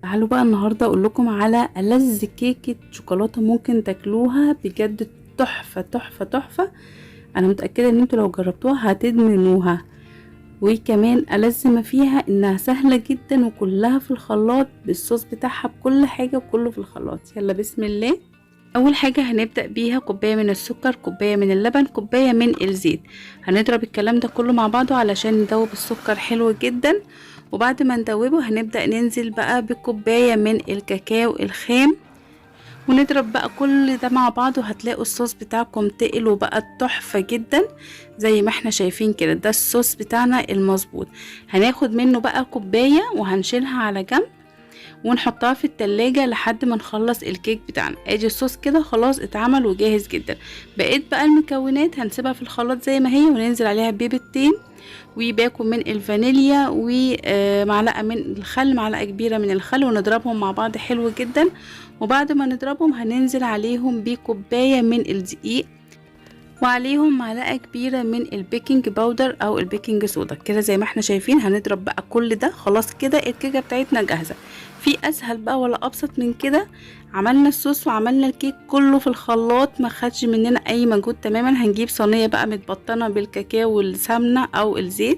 تعالوا بقى النهارده اقول لكم على ألذ كيكة شوكولاتة ممكن تاكلوها، بجد تحفة تحفة تحفة. انا متاكدة ان انتوا لو جربتوها هتدمنوها، وكمان ألذ ما فيها انها سهلة جدا وكلها في الخلاط بالصوص بتاعها بكل حاجة وكله في الخلاط. يلا بسم الله. اول حاجة هنبدا بيها كوباية من السكر، كوباية من اللبن، كوباية من الزيت. هنضرب الكلام ده كله مع بعضه علشان ندوب السكر حلو جدا. وبعد ما ندوبه هنبدا ننزل بقى بكوبايه من الكاكاو الخام، ونضرب بقى كل ده مع بعضه. هتلاقوا الصوص بتاعكم تقل وبقى تحفة جدا زي ما احنا شايفين كده. ده الصوص بتاعنا المظبوط. هناخد منه بقى كوباية وهنشيلها على جنب ونحطها في التلاجة لحد ما نخلص الكيك بتاعنا. ادي الصوص كده خلاص اتعمل وجاهز جدا. بقيت بقى المكونات هنسيبها في الخلاط زي ما هي، وننزل عليها ببيضتين وباكو من الفانيليا ومعلقة من الخل، معلقة كبيرة من الخل، ونضربهم مع بعض حلو جدا. وبعد ما نضربهم هننزل عليهم بكوباية من الدقيق، وعليهم معلقة كبيرة من ال baking powder او ال baking soda. كده زي ما احنا شايفين هنضرب بقى كل ده. خلاص كده الكيكة بتاعتنا جاهزة. في اسهل بقى ولا ابسط من كده؟ عملنا الصوص وعملنا الكيك كله في الخلاط، ما خدش مننا اي مجهود تماما. هنجيب صينية بقى متبطنة بالكاكاو والسمنة او الزيت،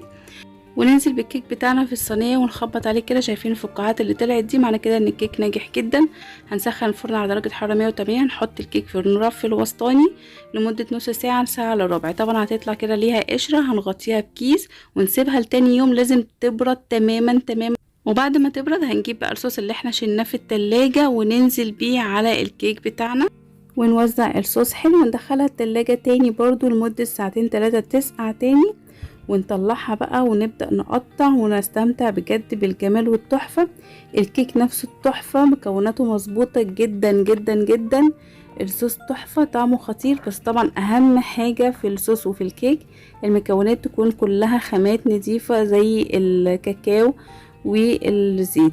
وننزل بالكيك بتاعنا في الصينية ونخبط عليه كده. شايفين الفقاعات اللي طلعت دي؟ معنى كده ان الكيك ناجح جدا. هنسخن الفرن على درجه حرارة 180، هنحط الكيك في الرف الوسطاني لمدة نص ساعة لساعة الا ربع. طبعا هتطلع كده ليها قشرة، هنغطيها بكيس ونسيبها لتاني يوم، لازم تبرد تماما تماما. وبعد ما تبرد هنجيب بقى الصوص اللي احنا شلناه في التلاجة وننزل بيه على الكيك بتاعنا، ونوزع الصوص حلو، وندخلها التلاجة تاني برضو لمدة ساعتين تلاتة تسقع تاني، ونطلعها بقى ونبدأ نقطع ونستمتع بجد بالجمال والتحفة. الكيك نفسه التحفة، مكوناته مظبوطة جدا جدا جدا، الصوص تحفة، طعمه خطير. بس طبعا اهم حاجة في الصوص وفي الكيك المكونات تكون كلها خامات نظيفة زي الكاكاو والزيت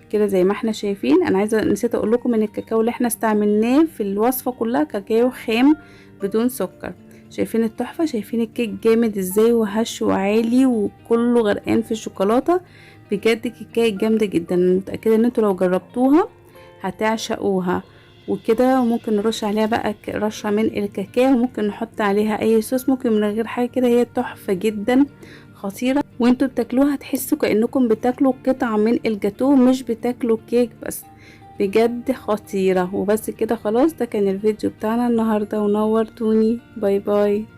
كده زي ما احنا شايفين. انا عايزة نسيت اقول لكم ان الكاكاو اللي احنا استعملناه في الوصفة كلها كاكاو خام بدون سكر. شايفين التحفة؟ شايفين الكيك جامد ازاي وهش وعالي وكله غرقان في الشوكولاتة؟ بجد كيكاية جامدة جدا، متأكدة ان انتوا لو جربتوها هتعشقوها. وكده وممكن نرش عليها بقى رشة من الكاكاو، وممكن نحط عليها اي صوص، ممكن من غير حاجة كده. هي تحفة جدا خطيرة، وانتوا بتاكلوها هتحسوا كأنكم بتاكلوا قطعة من الجاتوه مش بتاكلوا كيك بس، بجد خطيرة. وبس كده خلاص، ده كان الفيديو بتاعنا النهاردة، ونورتوني. bye bye.